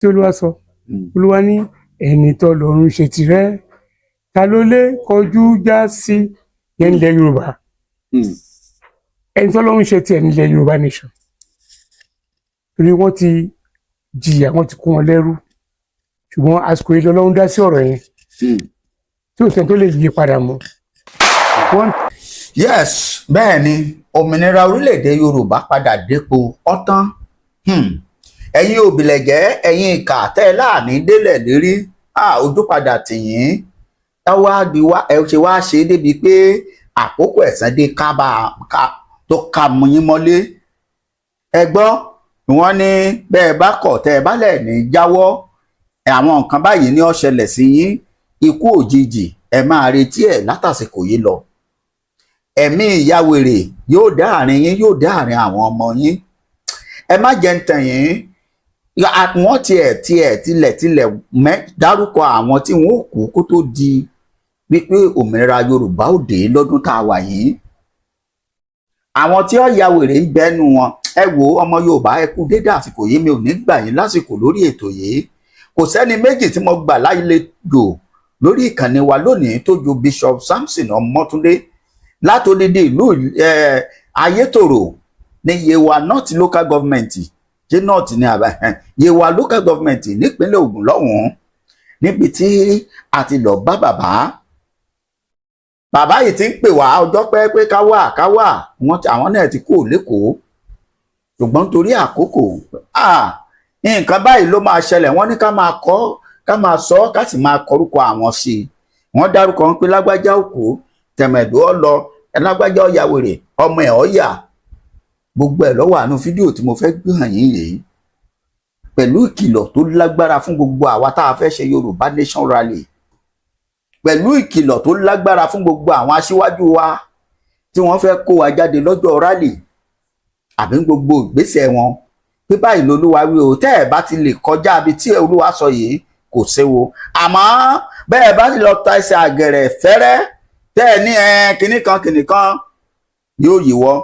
Tí Olúwa sọ, Olúwa ní ẹni tó lọ́run ṣe tirẹ̀, ta ló lè kọjú já sí yẹn nílẹ̀ Yorùbá? Ẹni tó lọ́run ṣe tiẹ̀ nílẹ̀ Yorùbá nation, torí wọ́n ti jìyà, wọ́n ti kó wọn lẹ́rú, ṣùgbọ́n àsìkò yìí lọ́lọ́run dá sí ọ̀rọ̀ yẹn tí òsèǹ tó lè yí padà mọ́ wọ́n. Yes, bẹ́ẹ̀ ni, òmìnira orílẹ̀-èdè Yorùbá padà dépò ọ̀tán. Ẹ̀yin òbílẹ̀jẹ́, ẹ̀yin ìkà tẹ́ ẹ láàní délẹ̀ lérí, ojú padà tì yín. Ẹ wá di wá, ẹ ṣe wá ṣe é débi pé àkókò ẹ̀san dé kábà ká tó ká mú yín mọ́lé. Ẹ gbọ́, wọ́n ní bẹ́ẹ̀ bá kọ̀, tẹ́ ẹ bá lẹ̀ ní jáwọ́, àwọn nǹkan báyìí ní ó ṣẹlẹ̀ sí yín. Ikú òjijì, ẹ máa retí ẹ̀ látàsìkò yìí lọ. Ẹ̀mí ìyàwèrè yóò dá àárín yín, yóò dá àárín àwọn ọmọ yín. Ẹ má jẹ́ ń tàn yín, wọ́n tiẹ̀ tilẹ̀ mẹ́ dárúkọ àwọn tí wọ́n ó kú kó tó di wípé òmìnira Yorùbá ò dé lọ́dún tá a wà yìí. Àwọn tí ó ya wèrè ń bẹ́nu wọn. Ẹ wo, ọmọ Yorùbá, ẹ kú dédé àsìkò yìí. Mi ò ní gbà yín lásìkò lórí ètò yìí. Kò sẹ́ni méjì tí mo gbà lálejò lórí ìkànnì wa lónìí tó ju Bishop Samson Ọmọtúndé látòdìdí ìlú Ayétòrò ní Yewa North Local Government. Ṣé North ní àbá Yewa Local Government nípínlẹ̀ Ògùn lọ́hùn-ún, níbi tí a ti lọ bá bàbá. Bàbá yìí ti ń pè wá ọjọ́ pẹ́ pé ká wà, ká wà. Wọ́n àwọn náà ti kú lẹ́kọ̀ọ́, ṣùgbọ́n torí àkókò, nǹkan báyìí ló máa ṣẹlẹ̀. Wọ́n ní ká máa kọ́, ká máa sọ, ká sì máa kọrúkọ àwọn sí i. Wọ́n dárúkọ wọn pé lágbájá òkú, tẹ̀mẹ̀dù ọ lọ, lágbájá ọ̀yà wèrè, ọmọ ẹ̀ ọ̀yà. Gbogbo ẹ̀ ló wà nínú fídíò tí mo fẹ́ gbé hàn yín yìí, pẹ̀lú ìkìlọ̀ tó lágbára fún gbogbo àwa tá a fẹ́ ṣe Yorùbá Nation rally, pẹ̀lú ìkìlọ̀ tó lágbára fún gbogbo àwọn aṣíwájú wa tí wọ́n fẹ́ kó wa jáde lọ́jọ́ rally, àbí gbogbo ìgbésẹ̀ wọn, pé báyìí lolúwa wí o. Tẹ́ ẹ̀ bá ti lè kọjá ibi tí Olúwa sọ yìí, kò séwu. Àmọ́ bẹ́ẹ̀ bá ti lọ ta ẹsẹ̀ àgẹ̀rẹ̀ fẹ́rẹ́, tẹ́ ẹ ní ẹ kinní kan kinní kan, yóò yíwọ́.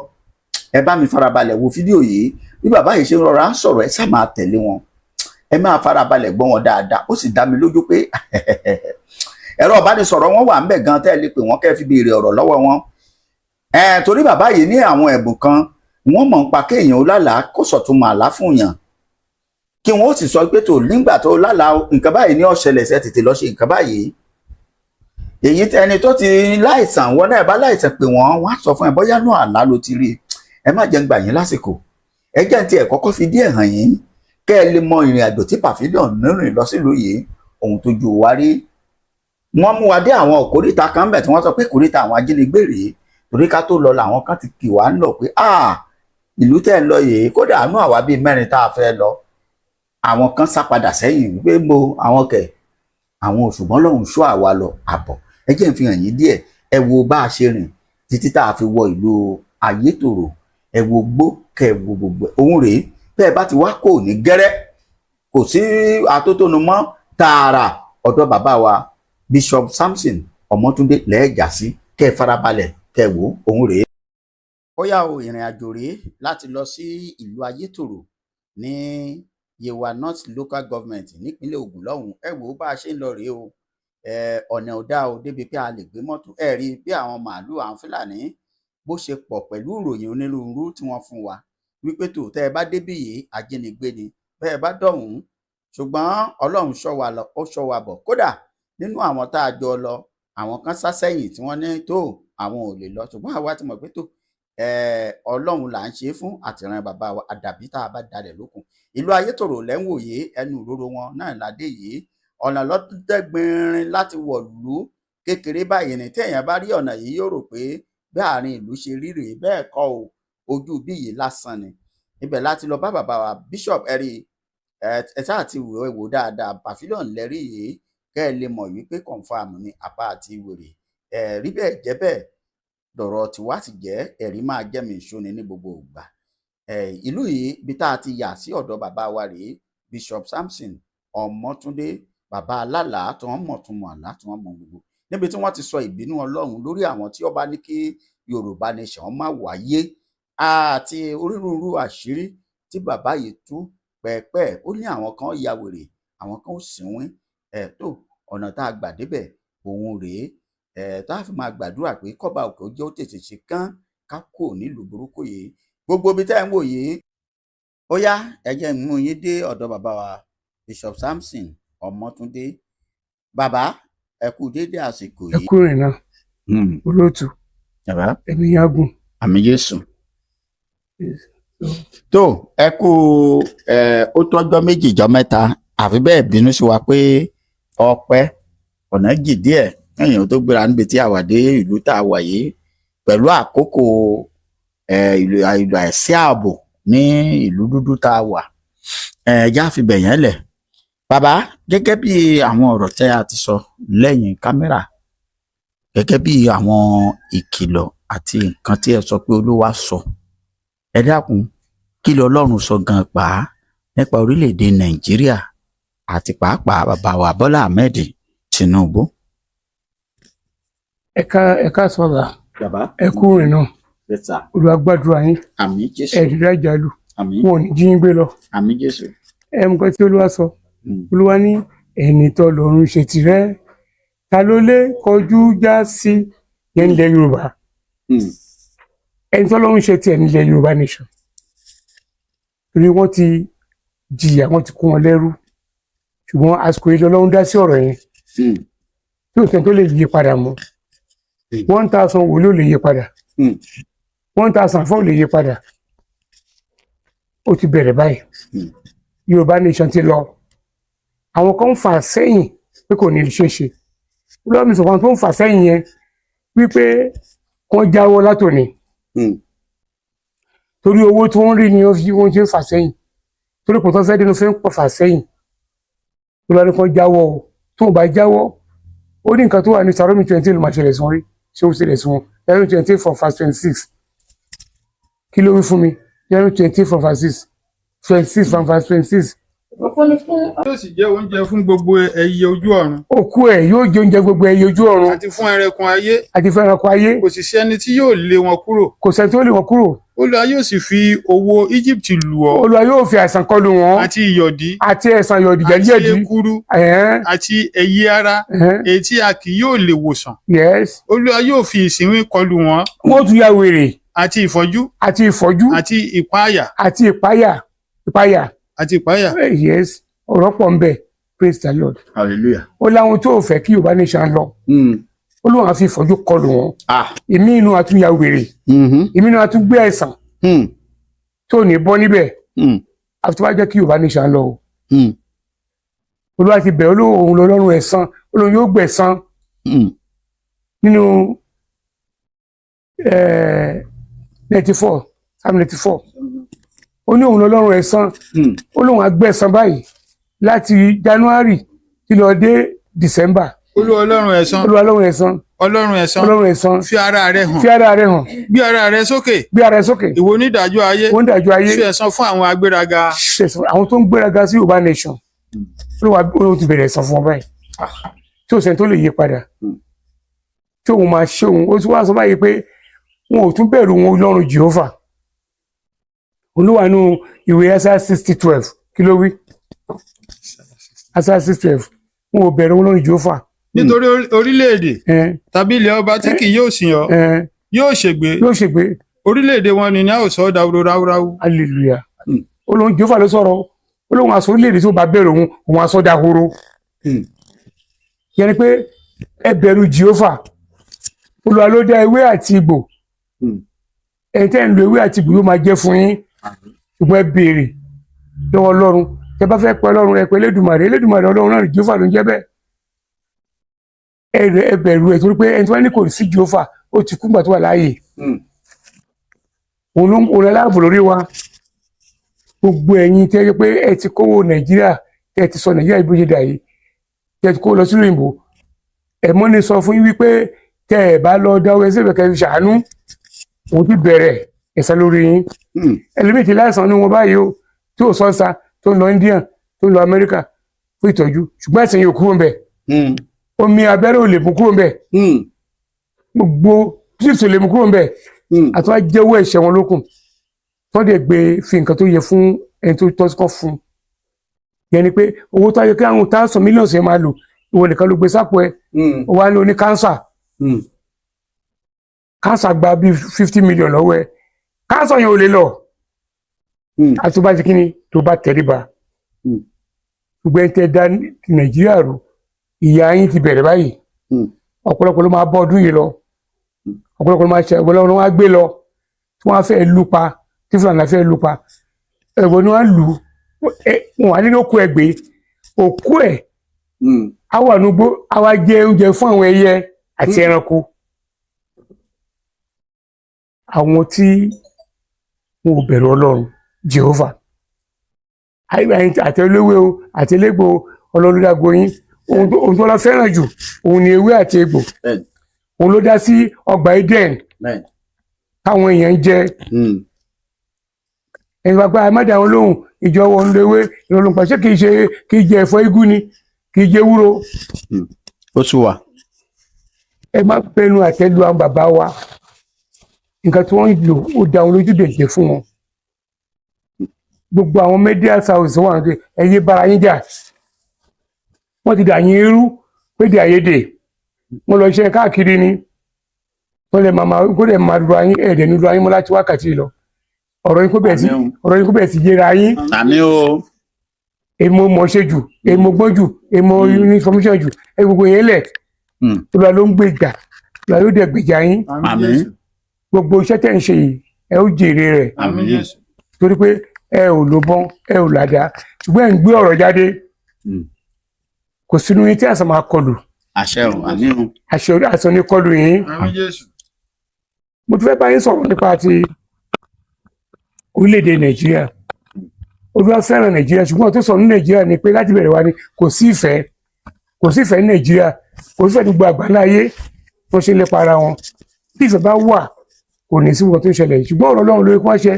Ẹ bá mi farabalẹ̀ wo fídíò yìí. Bí bàbá yìí ṣe ń rọra ń sọ̀rọ̀, ẹ ṣáà máa tẹ̀lé wọn, ẹ máa farabalẹ̀ gbọ́ wọn dáadáa. Ó sì dá mi lójú pé ẹ̀rọ ìbánisọ̀rọ̀ wọn wà ńbẹ̀ gan tẹ́ ẹ lè pè wọ́n, kẹ́ ẹ fi béèrè ọ̀rọ̀ lọ́wọ́ wọn. Torí bàbá yìí ní àwọn ẹ̀bùn kan, wọ́n mọ̀ ń pa kéèyàn ó lálàá, kó sọ̀túnmọ̀ àlá fún yàn, kí wọ́n ó sì sọ pé tó nígbà tó lálàá, nǹkan báyìí ní ó ṣẹlẹ̀ ṣe, tètè lọ ṣe nǹkan báyìí. Èyí ẹni tó ti láìsàn, wọn náà bá láìsàn pé wọ́n á sọ fún ẹ bóyá náà àlá ló ti rí. Ẹ má jẹ́ ń gbà yín lásìkò. Ẹ jẹ́ ní tiẹ̀ kọ́kọ́ fi díẹ̀ hàn yín, kẹ́ ẹ lè mọ ìrìn àjò tí Pavilion rìnrìn lọ sílùú yìí, ohun tó ju wa rí. Wọ́n mú wa dé àwọn òkúríta kan bẹ̀ tí wọ́n sọ pé kòríta àwọn ajínigbé rèé, torí ká tó lọ làwọn kan ti kì wá ń lọ pé ìlú tẹ́ ń lọ yìí. Kódà àánú àwa bíi mẹ́rin tá a fẹ́ lọ, àwọn kan sá padà sẹ́yìn wípé mo àwọn kẹ̀ àwọn òṣùgbọ́n lọ́hùn ṣọ́ àwa lọ àbọ̀. Ẹ jẹ́ n fi hàn yín díẹ̀. Ẹ wo bá a ṣe rìn títí tá a fi wọ ìlú Ayétòrò. Ẹ wo gbó, kẹ ẹ wo gbogbo ẹ. Òun rèé. Bẹ́ẹ̀ bá ti wá kò ní gẹ́rẹ́, kò sí atótónu mọ́, tààrà ọ̀dọ̀ bàbá wa Bishop Samson Ọmọtúndé lẹ́ẹ̀jà sí. Kẹ́ ẹ farabalẹ̀, kẹ́ ẹ wò, òun rèé. Ó yá o, ìrìn àjò rèé láti lọ sí ìlú Ayétòrò ní Yewa North Local Government nípínlẹ̀ Ògùn lọ́hùn-ún. Ẹ wò ó, bá a ṣe ń lọ rèé o. Ọ̀nà ò dáa o, débi pé a lè gbé mọ́tò. Ẹ rí bí àwọn màálùú àwọn Fúlàní bó ṣe pọ̀, pẹ̀lú ìròyìn onírúurú tí wọ́n fún wa wípé tó tẹ́ ẹ bá débí yìí, ajínigbé ni, bẹ́ẹ̀ bá dọ̀hún. Ṣùgbọ́n Ọlọ́run ṣọ́ wa lọ, ó ṣọ́ wa bọ̀. Kódà nínú àwọn tá a jọ lọ, àwọn kan sá sẹ́yìn tí wọ́n ní tó àwọn ò lè lọ, ṣùgbọ́n àwa ti mọ̀ pé tó Ọlọ́run là ń ṣe é fún àtìrán bàbá wa, àdàbí tá a bá dalẹ̀ lókun. Ìlú Ayétòrò lẹ́ ń wò yìí, ẹnu ìloro wọn náà ládé yìí. Ọ̀nà lọ́dẹ́gbìnrin láti wọ̀lú kékeré báyìí ni. Téèyàn bá rí ọ̀nà yìí, yóò rò pé bí àárín ìlú ṣe rí rèé. Bẹ́ẹ̀ kọ́ o, ojú bí yìí lásán ni. Ibẹ̀ láti lọ bá bàbá wa Bishop. Ẹ rí ẹ ṣáà ti wò, ẹ wò dáadáa. Pavilion lẹ́rí yìí, kẹ́ ẹ lè mọ̀ wípé confam ni àpá àti wèrè ẹ rí bẹ́ẹ̀ jẹ́ bẹ́ẹ̀ lọ̀rọ̀ tiwa sì jẹ́. Ẹ̀rí máa jẹ́ mi ìṣóni ní gbogbo ìgbà. Ìlú yìí, ibi tá a ti yà sí ọ̀dọ̀ bàbá wa rèé, Bishop Samson Ọmọtúndé, bàbá alálàá tí wọ́n mọ̀ tún mọ̀ àlá, tí wọ́n mọ̀ gbogbo, níbi tí wọ́n ti sọ ìbínú Ọlọ́run lórí àwọn tí ó bá ní kí Yorùbá Nation má wáyé, àti onírúurú àṣírí tí bàbá yìí tú. Pẹ̀lú Pẹ̀ẹ́pẹ́ ó ní àwọn kan ya wèrè, àwọn kan ó sínwín. Ẹ̀ tó ọ̀nà tá a gbà débẹ̀ òun rèé, ẹ̀ tá a fi máa gbàdúrà pé kọ́ba òkè ó jẹ́ ó tètè ṣe kán ká kúrò nílùú burúkú yìí, gbogbo ibi tẹ́ ẹ̀ ń wò yìí. Ó yá, ẹ jẹ́ n mú yín dé ọ̀dọ̀ bàbá wa, Bishop Samson Ọmọ́túndé. Bàbá, ẹ kú déédéé àsìkò Ẹ yìí. kúrò náà, olóòtú. Bàbá. Ẹ̀mí yín á gùn. Àmín Jésù. Tó ẹ kú ẹ, ó tọ́jọ́ 2 jọ́ 3, àfi bẹ́ẹ̀ bínú sí wa pé ọpẹ́ ọ̀nà jì díẹ̀ ẹ̀yìn tó gbéra níbi tí a wà dé ìlú tá a wà yìí pẹ̀lú àkókò ẹ ìlú ìlú àìsí ààbò ní ìlú dúdú tá a wà. Ẹ já fi bẹ̀ yẹn lẹ̀. Bàbá, gẹ́gẹ́ bí àwọn ọ̀rọ̀ tẹ́ a ti sọ lẹ́yìn kámẹ́rà, gẹ́gẹ́ bí àwọn ìkìlọ̀ àti nǹkan tí ẹ sọ pé Olúwa sọ, ẹ dákun, kí lọ Ọlọ́run sọ gan pa á nípa orílẹ̀-èdè Nàìjíríà àti pàápàá bàbá wa Bọ́lá Ahmed Tinubu? Ẹ ká sọ̀rọ̀. Bàbá. Ẹ kú rìn náà. Yes sir. Olúwa gbàdúrà yín. Àmín Jésù. Ẹ ríra ìjàlù. Àmín. Wọn ò ní jí yín gbé lọ. Àmín Jésù. Ẹ mọ̀ nǹkan tí Olúwa sọ. Olúwa ní ẹni tó lọ́run ṣe tirẹ̀, ta ló lè kọjú já sí yẹn nílẹ̀ Yorùbá? Ẹni tó lọ́run ṣe tiẹ̀ nílẹ̀ Yorùbá nation, torí wọ́n ti jìyà, wọ́n ti kó wọn lẹ́rú, ṣùgbọ́n àsìkò yìí lọ́lọ́run dá sí ọ̀rọ̀ yẹn tí òsèǹ tó lè yí padà mọ́. 1,000 wòlíì ò lè yí padà, 1,000 fún ò lè yí padà. Ó ti bẹ̀rẹ̀ báyìí. Yorùbá nation ti lọ. Àwọn kan ń fà sẹ́yìn pé kò ní ṣeé ṣe. Olóòmì sọ̀kan tó ń fà sẹ́yìn yẹn wípé kán jáwọ́ látòní, torí owó tí wọ́n ń rí ni wọ́n ṣe ń fà sẹ́yìn, torí kò tó fẹ́ dénú fẹ́ ń pọ̀ fà sẹ́yìn. Olúwa ní kán jáwọ́ o. Tó ń bá jáwọ́, ó ní nǹkan tó wà ní Deuteronomy 20 ló máa ṣẹlẹ̀ sí wọn rí. Ṣé ó ṣẹlẹ̀ sí wọn? Deuteronomy 20 from verse 26. Kí ló wí fún mi? Deuteronomy 20 from verse six, 26, from verse 26. Ìbùkún ni fún Yóò sì jẹ́ oúnjẹ fún gbogbo ẹyẹ ojú ọ̀run Òkú ẹ̀ yóò jẹ oúnjẹ gbogbo ẹyẹ ojú ọ̀run àti fún ẹranko ayé. Àti fún ẹranko ayé. Kò sì sí ẹni tí yóò lé wọn kúrò. Kò sẹ́ni tó lè wọn kúrò. Olúwa yóò sì fi owó Egypt lù ọ́ Olúwa yóò fi àìsàn kọlù wọn àti ìyọ̀dí àti ẹ̀sàn yọ̀dì àti jẹ̀díjẹ̀dí ekuru àti ẹyẹ ara èyí tí a kì yóò lè wòsàn. Olúwa yóò fi ìsínwín kọlù wọn Wọ́n tún ya wèrè àti ìfọ́jú àti ìfọ́jú àti ìpáàyà àti ìpáyà, ìpáyà. Àti ìpáyà. Yes, ọ̀rọ̀ pọ̀ ń bẹ. Praise the Lord. Hallelujah. Ó láwọn tó fẹ́ kí Yorùbá nation lọ, ó lóun àfi ìfọ́jú kọlù wọn, ìmí inú àtúnyà wèrè, ìmí inú àtúngbé àìsàn tó ní bọ́ níbẹ̀, àfi tó bá jẹ́ kí Yorùbá nation lọ o. Olúwa ti bẹ̀, olóhùn lọ́lọ́run ẹ̀san, olóhùn yóò gbẹ̀san. Nínú 94, Psalm 94, ó ní òun lọ́lọ́run ẹ̀san, ó lóun á gbẹ̀san báyìí láti January tí lọ dé December. Olúwa Ọlọ́run ẹ̀san, Olúwa ọlọ́run ẹ̀san, Ọlọ́run ẹ̀san, ọlọ́run ẹ̀san, fi ara rẹ hàn, fi ara rẹ̀ hàn, gbé ara rẹ sókè, gbé ara rẹ̀ sókè, ìwọ onídàájọ́ ayé, wọ́n ń dájọ́ ayé, fi ẹ̀san fún àwọn agbéraga. Ṣẹ̀san àwọn tó ń gbéraga sí Yorùbá nation. Olúwa, olóhùn ti bẹ̀rẹ̀ ẹ̀san fún wọn báyìí tí ò sẹ́ni tó lè yí padà, tí òun máa ṣe òun. Ó tún wá sọ báyìí pé wọn ò tún bẹ̀rù wọn Ọlọ́run Jehovah. Olúwa nù ìwé Isaiah 60:12. Kí ló wí? Isaiah 60:12. Wọn ò bẹ̀rù Ọlọ́run Jehovah. Nítorí orílẹ̀-èdè tàbí ilẹ̀ ọba tí kì yóò sìn ọ́ yóò ṣègbé. Yóò ṣègbé. Orílẹ̀-èdè wọn ni a ó sọ ọ́ dahoro ráúráú. Hallelujah. Olóhùn Jehovah ló sọ̀rọ̀. Olóhùn aṣọ orílẹ̀-èdè tó bá bẹ̀rù òun, òun aṣọ dahoro. Yẹn ni pé ẹ bẹ̀rù Jehovah. Olúwa ló dá ewé àti egbò. Ẹni tẹ́ ń lo ewé àti egbò yóò máa jẹ́ fún yín, ṣùgbọ́n ẹ béèrè lọ́wọ́ Ọlọ́run. Tẹ́ bá fẹ́ pẹ́ Ọlọ́run, ẹ pẹ́ Elédùmarè. Elédùmarè Ọlọ́run náà ní Jehovah ló ń jẹ́ bẹ́ẹ̀. Ẹ bẹ̀rù ẹ, torí pé ẹni tí wọ́n ní kò sí Jehovah, ó ti kú gbà tó wà láàyè. Òun ló ń òun aláàbò lórí wa. Gbogbo ẹ̀yin tẹ́ yẹ pé ẹ ti kówó Nàìjíríà, tẹ́ ẹ ti sọ Nàìjíríà ibi ṣe dà yìí, tẹ́ ẹ ti kó lọ sílùú òyìnbó, ẹ mọ́ ní sọ fún yín wípé tẹ́ ẹ bá lọ dáwọ́ ẹsẹ̀ bẹ̀kẹ́ fi ṣàánú, òun ti bẹ̀rẹ̀ ẹ̀san lórí yín. Ẹlòmíì ti láìsàn ní wọn báyìí o, tí ò sọ́nsa, tó ń lọ India, tó ń lọ Amẹ́ríkà fún ìtọ́jú, ṣùgbọ́n ẹ̀sìn yóò kúrò ń bẹ̀. Omi abẹ́rẹ́ ò lè mú kúrò ń bẹ̀. Gbogbo chips ò lè mú kúrò ń bẹ̀. Àti wá jẹ́wọ́ ẹ̀ṣẹ̀ wọn lókun tó dẹ̀ gbé fi nǹkan tó yẹ fún ẹni tó tọ́ sí kọ́ fún. Yẹn ni pé owó tó yẹ kí àwọn thousand millions yẹn máa lò, ìwọ nìkan ló gbé sápò ẹ. Ó wá ní oní cancer. Cancer gba bíi 50 million lọ́wọ́ ẹ, cancer yẹn ò lè lọ. Àti tó bá ti kíni, tó bá tẹríba. Gbogbo ẹni tẹ́ da Nàìjíríà rò, ìyà yín ti bẹ̀rẹ̀ báyìí. Ọ̀pọ̀lọpọ̀ ló máa bọ́ ọdún yìí lọ, ọ̀pọ̀lọpọ̀ ló máa ṣe, ọ̀pọ̀lọpọ̀ ló máa gbé lọ tí wọ́n á fẹ́ lù pa, tí Fúlàní fẹ́ lù pa. Ẹ̀wọ̀n ni wọ́n á lù ú, wọn wà nínú òkú ẹ̀ gbé òkú ẹ̀. Á wà núgbó, á wá jẹ oúnjẹ fún àwọn ẹyẹ àti ẹranko. Àwọn tí wọn ò bẹ̀rù Ọlọ́run Jehovah, àti olówó o àti elégbò o, Ọlọ́run ló dá gbogbo yín. Ohun tó lọ fẹ́ràn jù òun ni ewé àti egbò. Òun ló dá sí ọgbà Eden táwọn èèyàn ń jẹ. Ẹni wàá gba ẹ má dá wọn lóhùn, ìjọ wọn ń lo ewé ìrọ̀lùpọ̀ pa. Ṣé kìí ṣe kìí jẹ ẹ̀fọ́ igú ni, kìí jẹ ewúro? Ó tún wà. Ẹ má bẹnu àtẹ́lu àwọn bàbá wa. Nǹkan tí wọ́n ń lò, ó dá wọn lójú dẹ̀jẹ̀ fún wọn. Gbogbo àwọn media house wà ní ẹ yé bára yín jà. Wọ́n ti dà yín irú pédè àyèdè, wọ́n lọ iṣẹ́ káàkiri ni wọ́n lè máa kó lè máa lu ayín ẹ̀ẹ́dẹ̀ ní lu ayín mọ́ láti wákàtí lọ. Àmín. Ọ̀rọ̀ yín kó bẹ̀rẹ̀ sí yéra yín. Àmín o. Èmo mọ̀ ṣe jù, èmo gbọ́n jù, èmo information jù, ẹ gbogbo yẹn lẹ̀. Olúwa ló ń gbèjà, Olúwa yóò dẹ̀ gbèjà yín. Àmín. Gbogbo iṣẹ́ tẹ̀ ń ṣe yìí, ẹ ó jèrè rẹ̀. Àmín. Àmín. Jésù. Torí pé ẹ ò lò bọ́n, ẹ ò làdá, ṣùgbọ́n ẹ̀ ń gbé ọ̀rọ̀ jáde. Kò sínú yín tí àṣà máa kọlù. Àṣẹ o, àmín o. Àṣẹ àṣà ní kọlù yín. Àmín Jésù. Mo tún fẹ́ bá yín sọ̀rọ̀ nípa ti orílẹ̀-èdè Nàìjíríà. Olúwa fẹ́ràn Nàìjíríà, ṣùgbọ́n tó sọ ní Nàìjíríà ni pé láti bẹ̀rẹ̀ wá ni kò sí ìfẹ́, kò sí ìfẹ́ ní Nàìjíríà, kò sí ìfẹ́ ní gbogbo àgbáńlá ayé tó ṣe ń lépa ara wọn. Tí ìfẹ́ bá wà, kò ní sí wọn tó ń ṣẹlẹ̀ yìí. Ṣùgbọ́n ọ̀rọ̀ Ọlọ́run lórí kí wọ́n ṣe.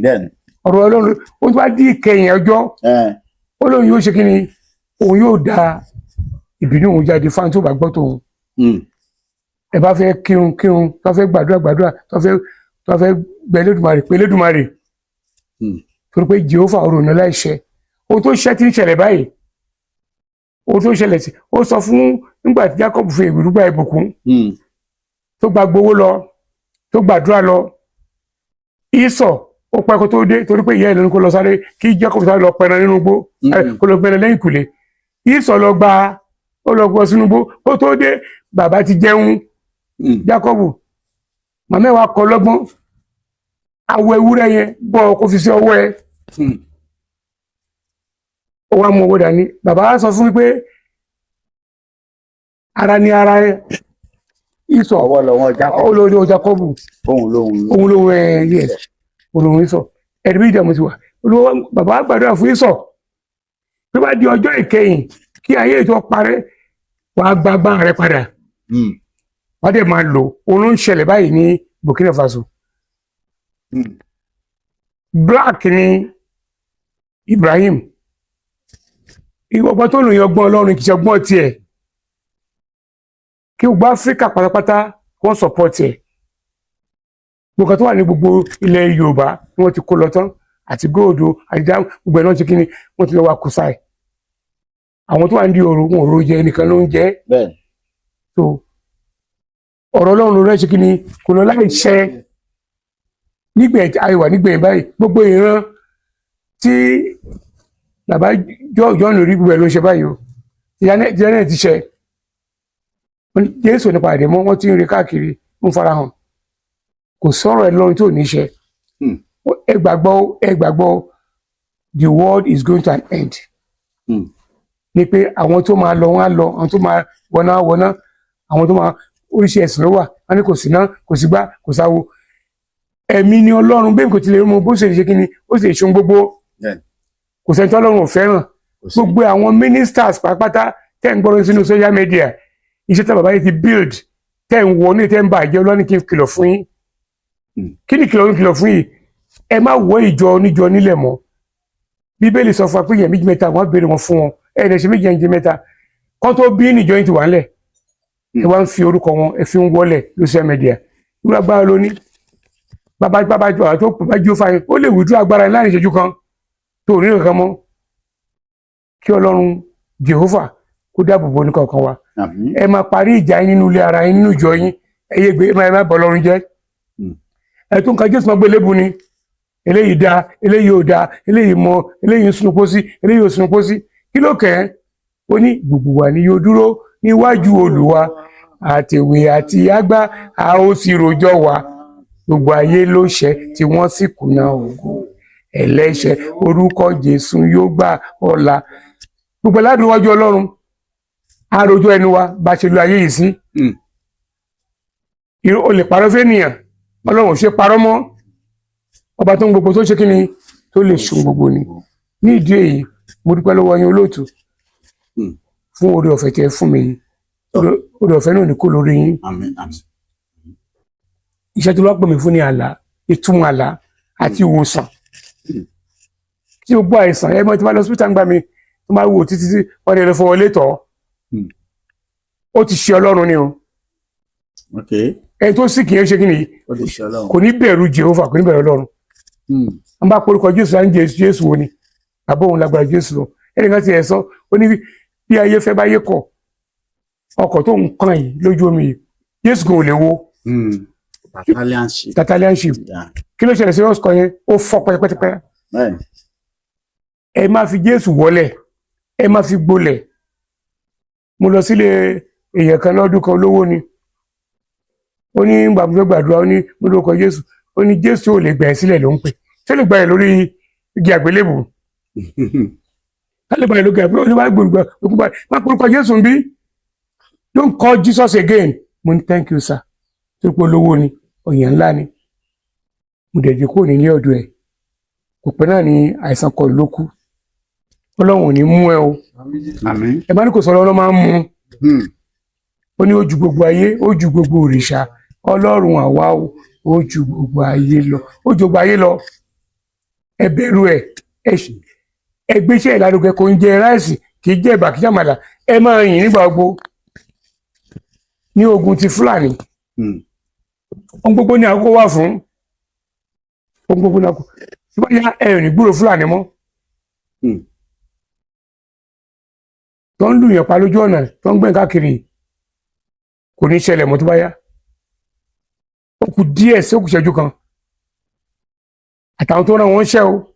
Bẹ́ẹ̀ni. Ọ̀rọ̀ Ọlọ́run ó tún wá di ìkẹyìn ọjọ́, ó lóun yóò ṣe kí ni, òun yóò da ìbínú òun jáde fáwọn tó bá gbọ́ tòun. Ẹ bá fẹ́ kírun, kírun. Tó fẹ́ gbàdúrà, gbàdúrà. Tó fẹ́ gbẹ Elédùmarè, pé Elédùmarè. Torí pé Jehova ọ̀rọ̀ ní láìṣẹ. Ohun tó ṣẹ ti ń ṣẹlẹ̀ báyìí, ohun tó ṣẹlẹ̀ sí, ó sọ fún nígbà tí Jacob fi ìrú gba ìbùkún, tó gba gbowó lọ, tó gbàdúrà lọ, Ìsọ̀ ó pẹ́ kó tó dé, torí pé ìyá ẹ̀ ló ní kó lọ sáré kí Jacob sáré lọ pẹran nínú igbó. Kó lọ pẹran lẹ́yìn ìkùlé. Ìsọ̀ lọ gba, ó lọ gbọ́ sínú igbó. Kó tó dé, bàbá ti jẹun. Jacob, màmá ẹ̀ wá kọ́ lọ́gbọ́n, awọ ewúrẹ́ yẹn bọ́, kó fi sí ọwọ́ ẹ̀. Ó wá mú owó dání. Bàbá wa sọ fún mi pé ara ní ara ẹ Ìsọ̀. Ọwọ́ lọ́wọ́ Jacob. Ó lórí Jacob. Òun lóhun. Òun lóhun ẹ, yes, òun lóhun Ìsọ̀. Ẹ̀rí bí ìdààmú ti wà, olówó bàbá wa gbàdúrà fún Ìsọ̀ tó bá di ọjọ́ ìkẹyìn kí ayé ètò parẹ́, wàá gba agbára rẹ padà. Wàá dẹ̀ máa lò. Òun ló ń ṣẹlẹ̀ báyìí ní Burkina Faso. Black ni Ibrahim. Ọgbọ́n tó lò yẹn, ọgbọ́n Ọlọ́run, kì í ṣe ọgbọ́n tiẹ̀. Kí gbogbo Áfíríkà pátápátá wọ́n support ẹ̀. Gbogbo tó wà ní gbogbo ilẹ̀ Yorùbá ni wọ́n ti kó lọ tán, àti gold àti dá gbogbo ẹ̀ náà ti kí ni wọ́n ti lọ wá kùsà ẹ̀. Àwọn tó wà ní òru wọn ò ro jẹ nìkan ló ń jẹ. So ọ̀rọ̀ Ọlọ́run ló rẹ́ ṣe kí ni, kò lọ láì ṣẹ. Nígbẹ̀yìn àìwà nígbẹ̀yìn báyìí, gbogbo ìran tí bàbá John rí, gbogbo ẹ̀ ló ń ṣe báyìí o. Ìyá ti ṣe. Wọ́n ní Jésù nípa àdèmọ́, wọ́n ti ń rí káàkiri, ń farahàn. Kò sọ̀rọ̀ ẹ̀ lọ́run tí ò ní ṣe. Ẹ gbàgbọ́, ẹ gbàgbọ́, the world is going to an end. Ni pé àwọn tó máa lọ, wọn á lọ. Àwọn tó máa wọná, wọná. Àwọn tó máa, oríṣi ẹ̀sìn ló wà. Wọn ní kò sí ná, kò sí gbá, kò sáwo. Ẹ̀mí ni Ọlọ́run bẹ́ẹ̀ kò tilẹ̀ mú bó ṣe lè ṣe kí ni, ó sì lè ṣe ohun gbogbo. Kò sẹ́ni tí Ọlọ́run ò fẹ́ràn. Kò sí. Gbogbo àwọn ministers pátápátá tẹ́ ń gbọ́dọ̀ sínú social media, iṣẹ́ tí bàbá yìí ti build tẹ́ ń wọ ní tẹ́ ń bà jẹ́, Ọlọ́run kí n kìlọ̀ fún yín. Kí ni kìlọ̀ ń kìlọ̀ fún yìí? Ẹ má wọ ìjọ oníjọ nílẹ̀ mọ́. Bíbélì sọ fún wa pé èèyàn méjì mẹ́ta, wọ́n béèrè wọn fún wọn. Ẹ ẹ̀ ṣe méjì, ẹ̀ ń jẹ mẹ́ta kọ́ tó bí níjọ yín ti wà ńlẹ̀. Ẹ wá ń fi orúkọ wọn, ẹ fi ń wọlẹ̀ lórí social media. Irú agbára ló ní bàbá bàbá bàbá tó bá jó fáyín, ó lè wùdú agbára láàrin ìṣẹ́jú kan tó ò ní nǹkan mọ́. Kí Ọlọ́run Jehovah kó dáàbò bo oníkọ̀ọ̀kan wa. Àmín. Ẹ máa parí ìjà yín nínú ilé ara yín, nínú ìjọ yín. Ẹ yé gbé, ẹ má bọ Ọlọ́run jẹ́. Ẹ tún ka Jésù máa gbé lébu ni. Eléyìí da, eléyìí ò da, eléyìí mọ, eléyìí ń sunu pósí, eléyìí ò sunu pósí. Kí ló kẹ́ ẹ́? Ó ní gbogbo wa ni yóò dúró níwájú Olúwa, àtèwe àti àgbà, a ó sì rojọ́ wa. Gbogbo ayé ló ṣẹ̀ tí wọ́n sì kùnà ògo. Ẹlẹ́ṣẹ̀, orúkọ Jésù yóò gbà ọ̀la. Gbogbo aládùn wájú Ọlọ́run, a rojọ́ ẹnu wa bá ṣe lo ayé yìí sí. O lè parọ́ fẹ́nìyàn, Ọlọ́run ò ṣe parọ́ mọ́. Ọba tó ń gbogbo tó ṣe kí ni tó lè ṣun gbogbo ni. Ní ìdí èyí, mo dúpẹ́ lọ́wọ́ yín, olóòtú, fún oore ọ̀fẹ́ tí ẹ fún mi yìí. Oore ọ̀fẹ́ náà ní kó lórí yín. Àmín, àmín. Iṣẹ́ tó bá pè mí fún ní àlá, ìtumọ̀ àlá àti ìwòsàn tí gbogbo àìsàn. Ẹ mọ̀ tí wọ́n lọ hospital ń gbà mí tó máa wò títí tí wọ́n lè fọwọ́ létọ́. Ó ti ṣe Ọlọ́run ni o. Ẹni tó sì kì í ṣe kí ni? Ó ti ṣe Ọlọ́run. Kò ní bẹ̀rù Jehovah, kò ní bẹ̀rù Ọlọ́run. Wọ́n bá porúkọ Jésù, à ń jẹ Jésù wo ni bàbá òun lágbára Jésù lọ. Ẹnìkan ti ẹ̀ sọ, ó ní bí ayé fẹ́ báyé kọ̀, ọkọ̀ tó ń kàn yìí lójú omi yìí, Jésù kò lè wo. Battalion ship. Italian ship. Kí ló ṣẹlẹ̀ sí ọkọ̀ yẹn? Ó fọ́ pẹ́tẹ́pẹ́tẹ́. Ẹ má fi Jésù wọlẹ̀, ẹ má fi gbolẹ̀. Mo lọ sílé èèyàn kan lọ́dún kan, olówó ni. Ó ní gbà mo fẹ́ gbàdúrà, ó ní mo lórúkọ Jésù. Ó ní Jésù ò lè gbà ẹ́ sílẹ̀ ló ń pè. Ṣé lè gbà ẹ́ lórí igi àgbélébù? Ká lè gbà ẹ́ lórí igi àgbélébù? Ó ní wàá gbòǹgbà òkú bá má porúkọ Jésù ń bí. "Don't call Jesus again." Mo ní, "Thank you, sir." Tó pé olówó ni, ọ̀yàn ńlá ni. Mo dẹ̀ jẹ́ kúrò nílé ọ̀dọ̀ ẹ̀. Kò pẹ́ náà ni àìsàn kọ ló kú. Ọlọ́run ò ní mú ẹ o. Àmín. Ẹ bá ní kò sọ̀rọ̀, Ọlọ́run máa ń mú. Ó ní ó ju gbogbo ayé, ó ju gbogbo òrìṣà. Ọlọ́run àwa o, ó ju gbogbo ayé lọ, ó ju gbogbo ayé lọ. Ẹ bẹ̀rù ẹ, ẹ gbéṣẹ́ ìlárugẹ. Kò ń jẹ rice, kì í jẹ ẹ̀bà, kì í jàmàlà. Ẹ máa yìn nígbà gbogbo. Ní ogun ti Fúlàní, ohun gbogbo ní àkókò wà fún. Ohun gbogbo ní àkókò tí wọ́n yá. Ẹ ò ní gbúrò Fúlàní mọ́ tó ń lùyàn pa lójú ọ̀nà, tó ń gbẹ̀ káàkiri. Kò ní ṣẹlẹ̀ mọ́ tó bá yá. Ó kù díẹ̀ sí òkú ìṣẹ́jú kan. Àtàwọn tó rán wọn ṣẹ́ o,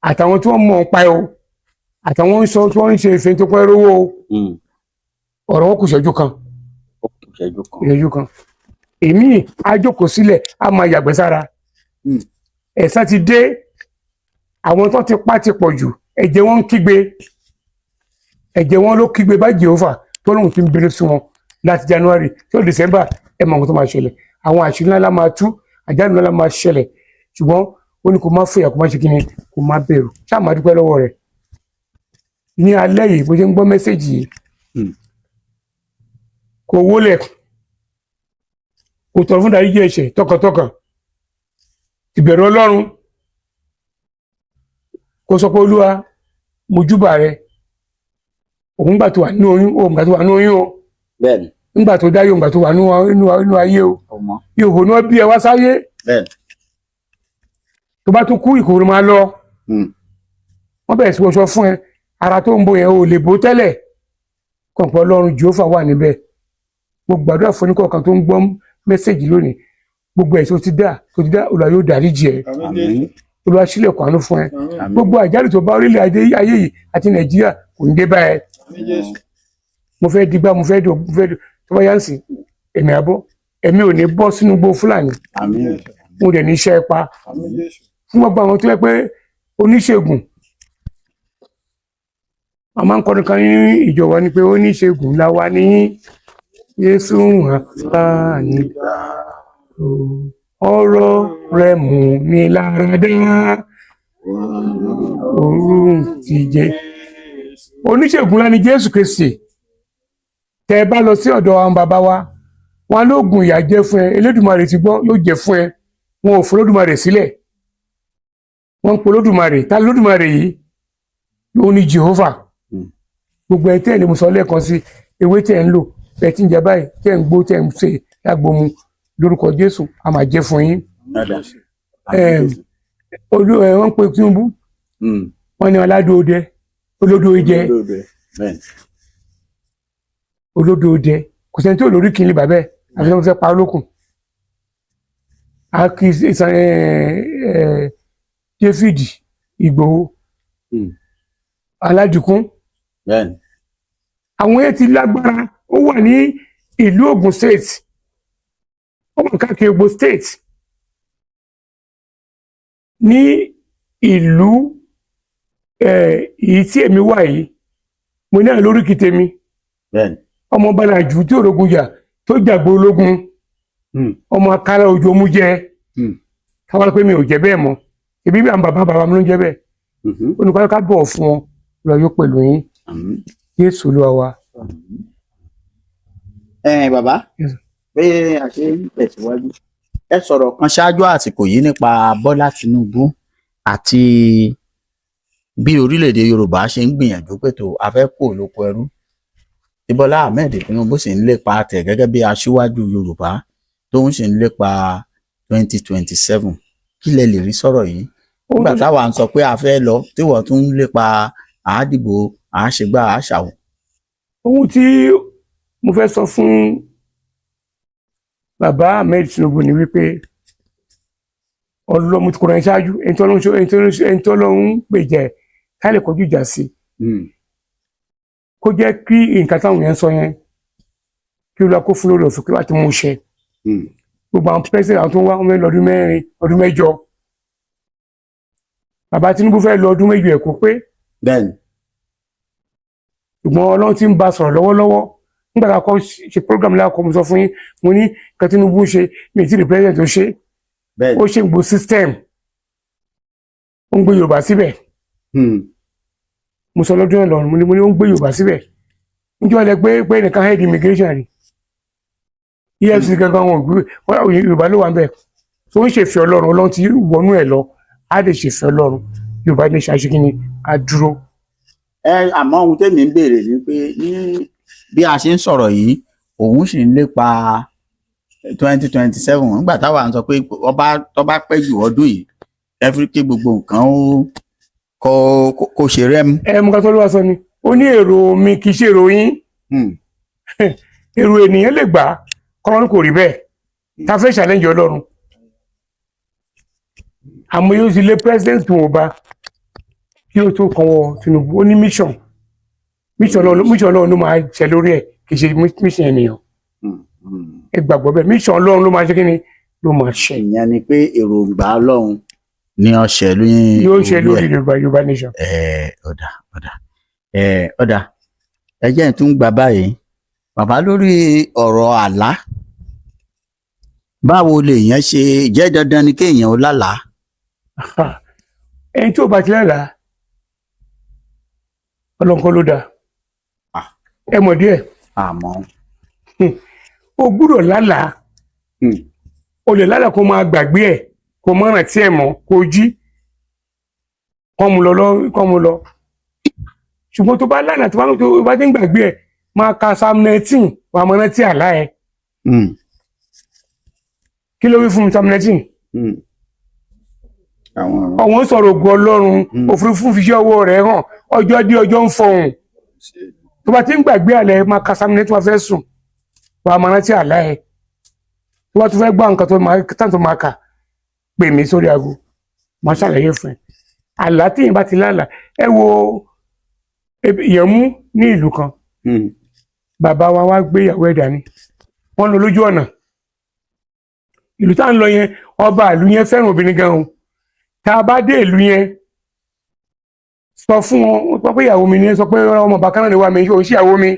àtàwọn tí wọ́n mọ̀ ń pa ẹ o, àtàwọn ń sọ tí wọ́n ń ṣe ìfẹ́ tó pẹ́ rówó o, ọ̀rọ̀ wọn kù ìṣẹ́jú kan. Ìṣẹ́jú kan. Ìṣẹ́jú kan. Èmi á jókòó sílẹ̀, á máa yàgbẹ́ sára. Ẹ̀san ti dé. Àwọn tó ti pa ti pọ̀ jù. Ẹ̀jẹ̀ wọn ń kígbe, ẹ̀jẹ̀ wọn ló kígbe bá Jehova tó lóun ti ń bínú sí wọn láti January tó December. Ẹ mọ nǹkan tó máa ṣẹlẹ̀. Àwọn àṣírí ńlá máa tú, àjálù ńlá máa ṣẹlẹ̀. Ṣùgbọ́n ó ní kó má fòyà, kó má ṣe kíni, kó má bẹ̀rù. Ṣáà máa dúpẹ́ lọ́wọ́ rẹ̀ ní alẹ́ yìí bó ṣe ń gbọ́ message yìí. Kò wólẹ̀, kò tọrọ fún ìdáríjì ẹ̀ṣẹ̀ tọkàntọkàn, ìbẹ̀rù Ọlọ́run. Kó sọ pé, "Olúwa, mo júbà rẹ." Òun gbà tó wà nínú oyún, òun gbà tó wà nínú oyún o. Ńgbà tó dáyé, òun gbà tó wà nínú ayé o. Ọmọ. Ìhò náà bí ẹ wá sáyé. Tó bá tún kú, ìkòrò máa lọ. Wọ́n bẹ̀rẹ̀ sí wọṣọ fún ẹ. Ara tó ń bo yẹn ò lè bó tẹ́lẹ̀. Kọ̀ǹpọ̀ Ọlọ́run Jèhófà wà níbẹ̀. Mo gbàdúrà fún oníkọ̀ọ̀kan tó ń gbọ́ message lónìí, gbogbo ẹ̀ tó ti dá, Olúwa yóò dáríjì ẹ. Àmín. Olúwa ṣílẹ̀kùn àánú fún ẹ. Àmín. Gbogbo àjálù tó bá orílẹ̀ adé ayé yìí àti Nàìjíríà kò ní dé bá ẹ. Mo fẹ́ digbá, mo fẹ́ tó bá yá ń sìn èmi àbọ̀, èmi ò ní bọ́ sínú igbó Fúlàní. Àmín. Mo dẹ̀ ní iṣẹ́ pa fún gbogbo àwọn tó yẹ pé oníṣègùn. A máa ń kọrin kan ní ìjọba ni pé oníṣègùn la wà ní Jésù hàn bá ní ọ̀rọ̀ rẹ̀ mú ní lára dá òru ti jẹ. Oníṣègùn ńlá ni Jésù Kristi. Tẹ ẹ bá lọ sí ọ̀dọ̀ àwọn bàbá wa, wọn lóògùn ìyà jẹ fún ẹ. Elédùmarè ti gbọ́, yóò jẹ fún ẹ. Wọn ò fọlódùmarè sílẹ̀, wọ́n ń polódùmarè. Ta lódùmarè yìí? Ó ní Jehovah. Gbogbo ẹ tẹ́ ẹ lè mú sọ lẹ́ẹ̀kan sí, ewé tẹ́ ẹ ń lò, ẹ ti ń jẹ báyìí, tẹ́ ẹ ń gbó, tẹ́ ẹ ń ṣe lágbomu, lórúkọ Jésù, a máa jẹ fún yín. Dáadáa. Olú ẹ, wọ́n ń pe Tinubu, wọ́n ní aládùn òde. Olódò idẹ. Bẹ́ẹ̀ni. Olódò idẹ, kò sẹ́ni tí ò lórí kìíní bàbẹ́ àfi tí wọ́n fẹ́ pa olókùn. Akí David Ìgbòho, Aládìkún. Àwọn yẹn ti lágbára. Ó wà ní ìlú Ògùn State, ó wà káàkiri gbogbo state ní ìlú èyí tí èmi wà yìí. Mo ní àwọn lóríkì tèmi. Ọmọ Bàlàjù tí òrogun jà tó jàgbó ológun, ọmọ akálà ojú omu jẹ. Káwọn pé mi ò jẹ bẹ́ẹ̀ mọ́, ebi bí àwọn bàbá bàbá mi ló ń jẹ bẹ́ẹ̀. Olùkọ́ ká bọ̀ fún wọn lọ, yóò pẹ̀lú yín. Àmín. Jésù Olúwa wa. Ẹ bàbá, Yes. pé a ṣe ń tẹ̀síwájú, ẹ sọ̀rọ̀ kan ṣáájú àsìkò yìí nípa Bọ́lá Tinubu àti bí orílẹ̀-èdè Yorùbá ṣe ń gbìyànjú pé tó a fẹ́ kó lóko ẹrú, tí Bọ́lá Ahmed Tinubu sì ń lépa tẹ̀ gẹ́gẹ́ bí aṣíwájú Yorùbá tó ń sì ń lépa 2027. Kí lẹ lè rí sọ̀rọ̀ yìí nígbà táwa ń sọ pé a fẹ́ lọ, tí wọ́n tún ń lépa àádìbò, àáṣegbá, àáṣàwò? Ohun tí mo fẹ́ sọ fún bàbá Ahmed Tinubu ni wípé ọlọ́mú ti kọ́ra ẹ ṣáájú, ẹni tó lọ́n ń gbèjà ẹ̀ ká lè kọjú ìjà sí i, kó jẹ́ kí nǹkan táwọn yẹn ń sọ yẹn, kí Olúwa kó fún lórí òfin kí wàá ti mú ṣẹ. Gbogbo àwọn president, àwọn tó ń wá, wọn fẹ́ lọ ọdún 4, ọdún 8. Bàbá Tinubu fẹ́ lọ ọdún 8 ẹ̀ kó pé. Ṣùgbọ́n Ọlọ́run ti ń bá a sọ̀rọ̀ lọ́wọ́lọ́wọ́. Nígbà tá a kọ́ ṣe program láàkọ́, mo sọ fún yín, mo ní nǹkan Tinubu ń ṣe, mi ì tí ì rí president tó ṣe. Ó ṣe gbogbo system, ó ń gbé Yorùbá síbẹ̀. Mo sọ lọ́dún ẹ̀ lọ́rùn, mo ní ó ń gbé Yorùbá síbẹ̀. Níjọ́ lẹ pé nìkan head immigration rí EFCC gangan, wọn ò gbé Yorùbá ló wà ń bẹ̀ tó ń ṣèfẹ́ Ọlọ́run. Ọlọ́run ti wọnú ẹ̀ lọ, á lè ṣèfẹ́ Ọlọ́run. Yorùbá ní ṣàṣekínni á dúró. Ẹ àmọ́ ohun tèmi ń béèrè ni pé ní bí a ṣe ń sọ̀rọ̀ yìí, òun sì ń lépa 2027, nígbà táwa ń sọ pé ọba tó bá pẹ́ jù ọdún yìí ẹ kí gbogbo nǹkan ó kó ṣe rẹ́mú. Ẹ mú ká tó ló wá sọ ni, ó ní èrò mi kì í ṣe èrò yín. Èrò ènìyàn lè gbà kọ́lọ́run kò rí bẹ́ẹ̀. Ta fẹ́ challenge Ọlọ́run? Àmọ́ yóò ti lé president tó wọ́n bá kí ó tó kàn wọ Tinubu. Ó ní mission, mission Ọlọ́run ló máa ṣe lórí ẹ̀, kì í ṣe mission ènìyàn. Ẹ gbàgbọ́ bẹ́ẹ̀, mission Ọlọ́run ló máa ṣe, kí ni ló máa ṣe. Ìyẹn ni pé èròǹgbà Ọlọ́run ni ọ̀sẹ̀ lóyún. Yóò ṣe lórí Yorùbá nation. Ẹ ọ̀dà, ọ̀dà, ẹ ọ̀dà, ẹ jẹ́ n tún gbà báyìí, bàbá, lórí ọ̀rọ̀ àlá. Báwo lèèyàn ṣe jẹ́? Dandan ni kéèyàn ó lálàá? Ẹni tí ò bá ti lálàá, Ọlọ́run kọ́ ló dáa. Ẹ mọ̀ díẹ̀. Àmọ́ O gbúdọ̀ lálàá. O lè lálàá kó máa gbàgbé ẹ̀, kó má rántí ẹ̀ mọ́, kó jí kọ́ mu lọ kọ́ mu lọ. Ṣùgbọ́n tó bá lálàá, tó bá ti ń gbàgbé ẹ̀, máa ka Psalm 19, wàá máa rántí àlá ẹ̀. Kí ló wí fún mi, Psalm 19? Àwọn ọ̀rọ̀. Ọ̀wọ́n sọ̀rọ̀ ògo Ọlọ́run. Òfurufú fi iṣẹ́ ọwọ́ rẹ̀ hàn, ọjọ́ dé, ọjọ́ ń fọhùn. Tó bá ti ń gbàgbé àlẹ́, máa ka Psalm 19, wàá fẹ́ sùn, wàá máa rántí àlá ẹ̀. Tó bá tún fẹ́ gbọ́ nǹkan tó máa tán tó máa kà, pè mí sórí aago, máa ṣàlàyé fún ẹ. Àlá tíyẹn bá ti lálàá, ẹ wo ìyẹn mú ní ìlú kan. Bàbá wa wá gbé ìyàwó ẹ̀ dání, wọ́n lọ lójú ọ̀nà ìlú tá à ń lọ yẹn. Ọba ìlú yẹn fẹ́ràn obìnrin gan o. Tá a bá dé ìlú yẹn, sọ fún wọn, wọ́n sọ pé ìyàwó mi ni, sọ pé ọmọ bàkánà ni wà mí, òun sí ìyàwó mi.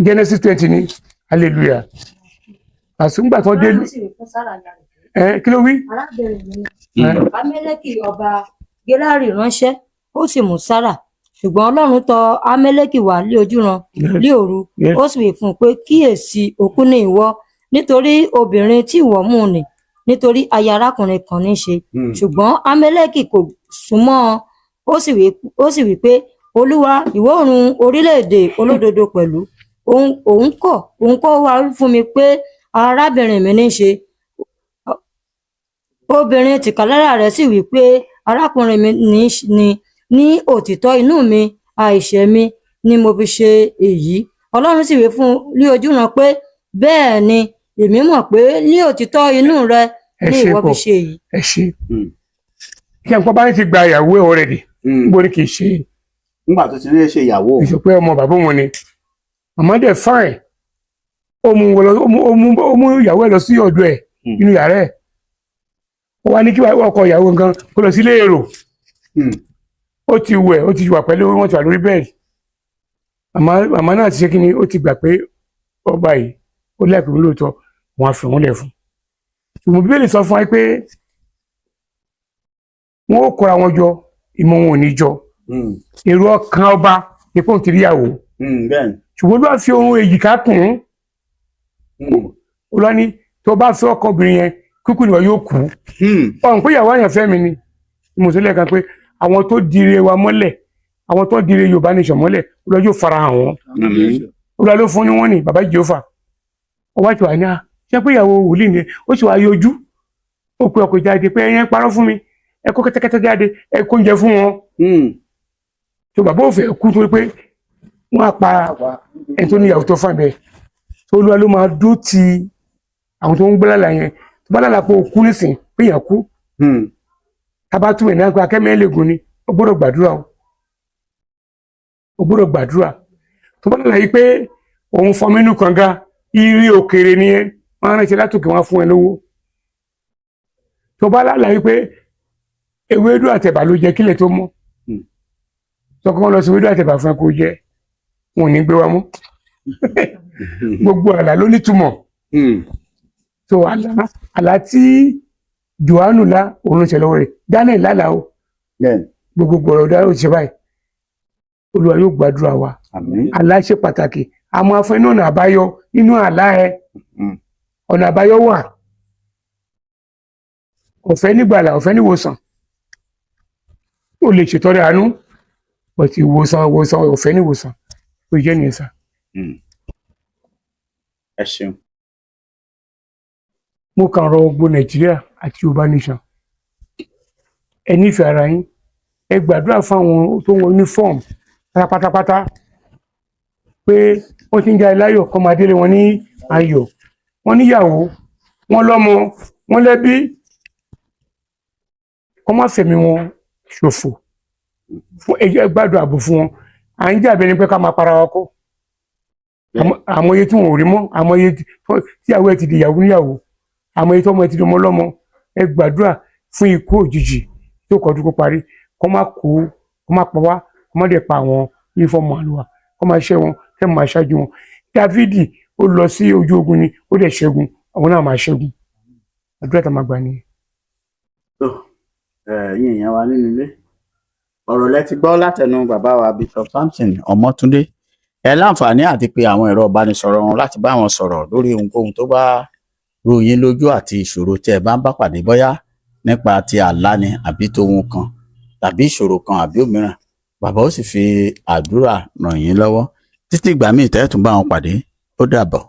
Genesis 20 ni. Hallelujah. Àsùngbà tó dé Abrahamu sì wí fún Sárà ìyá rẹ̀ pé, ẹ kí ló wí? Arábìnrin mi ni. Amẹ́lẹ́kì ọba Gerari ránṣẹ́, ó sì mú Sárà. Ṣùgbọ́n Ọlọ́run tọ̀ Amẹ́lẹ́kì wá lé ojúran lé òru, ó sì wí fún un pé, kíyèsí, òkú ni ìwọ nítorí obìnrin tí ìwọ mú nì, nítorí aya arákùnrin kan ní í ṣe. Ṣùgbọ́n Amẹ́lẹ́kì kò súnmọ́ ọn, ó sì wí pé, Olúwa, ìwọ run orílẹ̀-èdè olódodo pẹ̀lú? Òun kọ́ wá wí fún mi pé arábìnrin mi ní í ṣe. Obìnrin tìkálára rẹ̀ sì wí pé, arákùnrin mi ní í ni. Ní òtítọ́ inú mi, àìṣẹ̀ mi ni mo fi ṣe èyí. Ọlọ́run sì wí fún un ní ojúran pé, bẹ́ẹ̀ ni, èmi mọ̀ pé ní òtítọ́ inú rẹ Ẹ ni ṣe ìwọ fi pọ̀. ṣe èyí. Ẹ ṣe. Kí ẹnìkan bá ní ti gba ìyàwó ẹ already, níbo ni kì í ṣe? Nígbà tó ti ní ṣe ìyàwó. Ìṣe pé ọmọ bàbá òun ni. Màmá dẹ̀ fine. Ó mú wọn lọ, ó mú ìyàwó ẹ̀ lọ sí ọ̀dọ̀ ẹ̀, inú yàrá ẹ̀. Ó wá ní kí ọkọ ìyàwó gan kó lọ sílé èrò. Ó ti wẹ̀, ó ti wà pẹ̀lú wọn, ti wà lórí bẹ́ẹ̀dì. Màmá náà ti ṣe kí ni, ó ti gbà pé ọba yìí ó lẹ́kùn lóòótọ́, wọn á fi òun lẹ̀ fún. Ṣùgbọ́n Bíbélì sọ fún wa pé wọn ó kóra wọn jọ, ìmọ̀ wọn ò ní jọ. Èrò ọkàn ọba ní pọ́ùn ti ríyàwó. Bẹ́ẹ̀ni. Ṣùgbọ́n Olúwa fi ohun èjìká kùn ún. Olúwa ní tó bá fẹ́ ọkọ obìnrin yẹn, kúkú ni wọn yóò kú. Ọ̀hún pé ìyàwó àyànfẹ́ mi ni. Mo sọ lẹ́ẹ̀kan pé àwọn tó dire wa mọ́lẹ̀, àwọn tó dire Yorùbá nation mọ́lẹ̀, Olúwa yóò fara hàn wọ́n. Olúwa ló fún ní wọ́n ní bàbá Jèhófà. Ọwọ́ àti wà ní à ṣé pé ìyàwó wòlíì ni. Ó sì wá yọjú, ó pe ọkọ̀ jáde pé ẹyẹn parọ́ fún mi, ẹ kó kẹ́tẹ́kẹ́tẹ́ jáde, ẹ kó oúnjẹ fún wọn. Tó bàbá ò fẹ́ kú torí pé wọ́n á pa ẹni tó níyàwó tó fà bẹ́ẹ̀. Tó Olúwa ló máa dó ti àwọn tó ń gbé lálàá yẹn. Tó bá lálàá pé o kú nísìn, pé èèyàn kú, tábà túmọ̀ ní àgbà akẹ́mẹ́ lẹ́gùn ni, ó gbọ́dọ̀ gbàdúrà o, ó gbọ́dọ̀ gbàdúrà. Tó bá lálàá yìí pé òun fọmọ inú kànga, irí òkèrè nìyẹn, wọn á ránṣẹ́ látòkè, wọn á fún ẹ lówó. Tó bá lálàá yìí pé ewédú àtẹ̀bà ló jẹ kílẹ̀ tó mọ́, tọkọ wọn lọ sí ewédú àtẹ̀bà fún ẹ kó jẹ, wọn ò ní gbé wa mọ́. Gbogbo àlá ló nítumọ̀. So àlá tí Jòhánù lá, òun ló ṣe lọ́wọ́ rẹ̀. Daniel lálàá o. Gbogbo ọ̀rọ̀ dáhùn ṣe báyìí. Olúwa yóò gbàdúrà wa. Àmín. Àlá ṣe pàtàkì. Àmọ́ afẹ́ ní ọ̀nà àbáyọ nínú àlá ẹ. Ọ̀nà àbáyọ wà. Ọ̀fẹ́ nígbàlà, ọ̀fẹ́ níwòsàn. Ó lè ṣètọrẹ àánú, but ìwòsàn, ọ̀fẹ́ níwòsàn. Ó jẹ́ nìyẹn sà. Ẹ ṣeun. Mo kàn rọ gbogbo Nàìjíríà àti Yorùbá nation, ẹ nífẹ̀ẹ́ ara yín, ẹ gbàdúrà fún àwọn tó ń wọ uniform pátápátá pé wọ́n ti ń jáde láyọ̀, kọ́ máa délé wọn ní ayọ̀. Wọ́n níyàwó, wọ́n lọ́mọ, wọ́n lẹ́bí, kọ́ má fẹ̀mí wọn ṣòfò fún. Ẹ gbàdúrà ààbò fún wọn. À ń jà bẹ́ẹ̀ ni pé ká máa para wa kọ́. Àmọ́ iye tí wọn ò rí mọ́, àmọ́ iye tíyàwó ẹ ti di ìyàwó níyàwó, àmọ́ iye tọ́mọ ẹ ti di ọmọ ọlọ́mọ. Ẹ gbàdúrà fún ikú òjijì tó kọjú kó parí, kó má kú, kó má pa wá, kó má dẹ̀ pa àwọn uniform àlùwà, kó má ṣẹ́ wọn, kẹ́ máa ṣáájú wọn. Dávidi ó lọ sí ojú ogun ni, ó dẹ̀ ṣẹ́gun. Àwọn náà máa ṣẹ́gun. Àdúrà tá a máa gbà nìyẹn. Tó ẹ̀yin èèyàn wa nínú ilé, ọ̀rọ̀ lẹ ti gbọ́ látẹnu bàbá wa, Bishop Samson Ọmọ́túndé. Ẹ láǹfààní àti pé àwọn ẹ̀rọ ìbánisọ̀rọ̀ wọn láti bá wọn sọ̀rọ̀ lórí ohunkóhun tó bá rú yín lójú àti ìṣòro tí ẹ bá ń bá pàdé, bóyá nípa ti àlá ni àbí tóhun kan tàbí ìṣòro kan àbí òmíràn. Bàbá ó sì fi àdúrà ràn yín lọ́wọ́. Títí ìgbà míì tẹ́ ẹ tún bá wọn pàdé, ó dàbọ̀.